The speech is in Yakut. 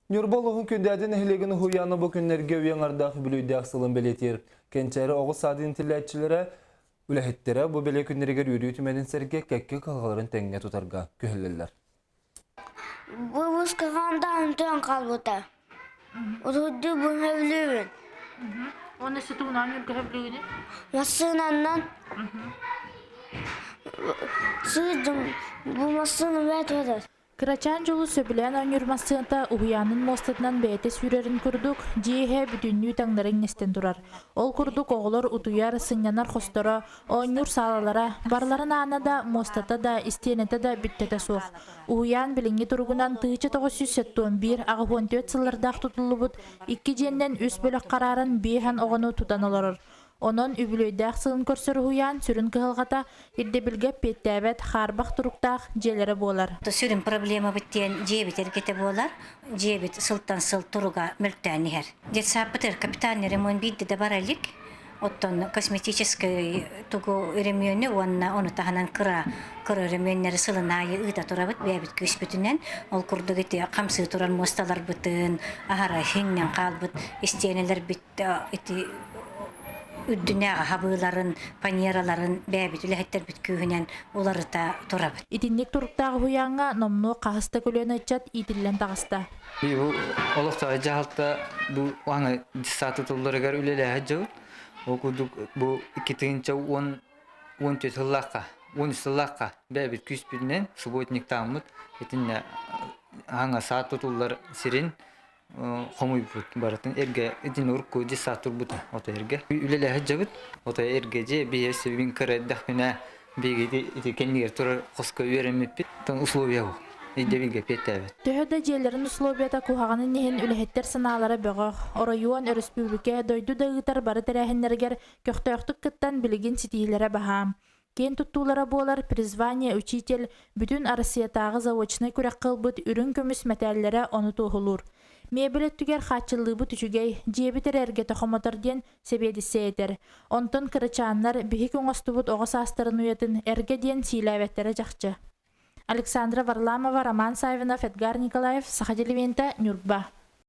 Ньурба олоһун Күндээдэ нэһилиэгин уһуйаана бу күннэргэ үйэ аҥардаах үбүлүөйдээх сылын бэлиэтиир. Кэнчээри оҕо саадын иитиллээччилэрэ, үлэһиттэрэ бу бэлиэ күннэригэр үөрүү түмэнин сэргэ кэккэ кыһалҕаларын тэҥҥэ тутарга күһэллэллэр. Выпускаҕа онтон хаалбыта. Уруйду быһа Уонна сытыынан үргэһэ Массыынаннан сыырдым бу массыына бэт этэр. Кырачаан дьолу сөбүлээн оонньуур массыыната уһуйаанын муостатынан бэйэтэ сүүрэрин курдук, дьиэ иһэ бүтүннүү таҥнары иҥнэстэн турар. Ол курдук оҕолор утуйар, сынньанар хосторо, оонньуур саалалара, барыларын аана да, муостата да, истиэнэтэ да бүттэтэ суох. Уһуйаан билиҥҥи туругунан 1971 84 сыллардаах тутуллубут икки дьиэннэн үс бөлөх харааран биэһэн оҕону тутан олорор. Онон үбүлүөйдээх сылын көрсөр уһуйаан сүрүн кыһалҕата ирдэбилгэ эппиэттээбэт хаарбах туруктаах дьиэлэрэ буолар. Сүрүн проблемабыт диэн дьиэбит эргэтэ буолар. Дьиэбит сылтан сыл туруга мөлтөөн иһэр. Детсадпытыгар капитальный ремонт биирдэ да бара илик. Оттон косметическай тугу өрөмүөнү уонна ону таһынан кыра кыра өрөмүөннэри сылын аайы ыыта турабыт бэйэбит күүспүтүнэн. Ол курдук ити хамсыы турар муосталарбытын, аһара иҥнэн хаалбыт истиэнэлэрбит ити үрдүнээҕи хабыыларын, паньераларын бэйэбит үлэһиттэрбит күүһүнэн уларыта турабыт. Итинник туруктаах уһуйааҥҥа номнуо хаһыс да көлүөнэ ыччат иитиллэн таҕыста. Бу олохтоох дьаһалта бу аны десант тутулларыгар үлэлээһит дьыбыт. Ол курдук бу 2010 14 сыллаахха, 13 сыллаахха бэйэбит күүспүтүнэн субботниктааммыт итиннэ аҥа саа тутуллар сирин хомуйбут барытын эргэ итин урукку десант турбута ото эргэ үлэлэһэ дьабыт ото эргэ дьиэ биһи сөбүн кыра эрдэхпинэ биһиги ити кэннигэр турар хоско үөрэммиппит тон условия ирдэбилгэ эппиэттээбэт. Төһө да дьиэлэрин условията куһаҕанын иһин үлэһиттэр санаалара бөҕөх. Оройуон, өрөспүүбүлүкэ, дойду да ыытар бары тэрээһиннэригэр көхтөөхтүк кыттан билигин ситиһиилэрэ баһаам. Киэн туттуулара буолар «Призвание учитель» бүтүн Арассыйатааҕы заочнай күрэххэ ылбыт үрүҥ көмүс мэтээллэрэ ону туоһулуур. Миэбэл өттүгэр хааччыллыыбыт үчүгэй, дьиэбит эрэ эргэтэ хомотор диэн сэбиэдиссэй этэр. Онтон кырачааннар биһик оҥостубут оҕо саастарын уйатын эргэ диэн сиилээбэттэрэ чахчы. Александра Варламова, Роман Саввинов, Эдгар Николаев, Саха телевидениета, Ньурба.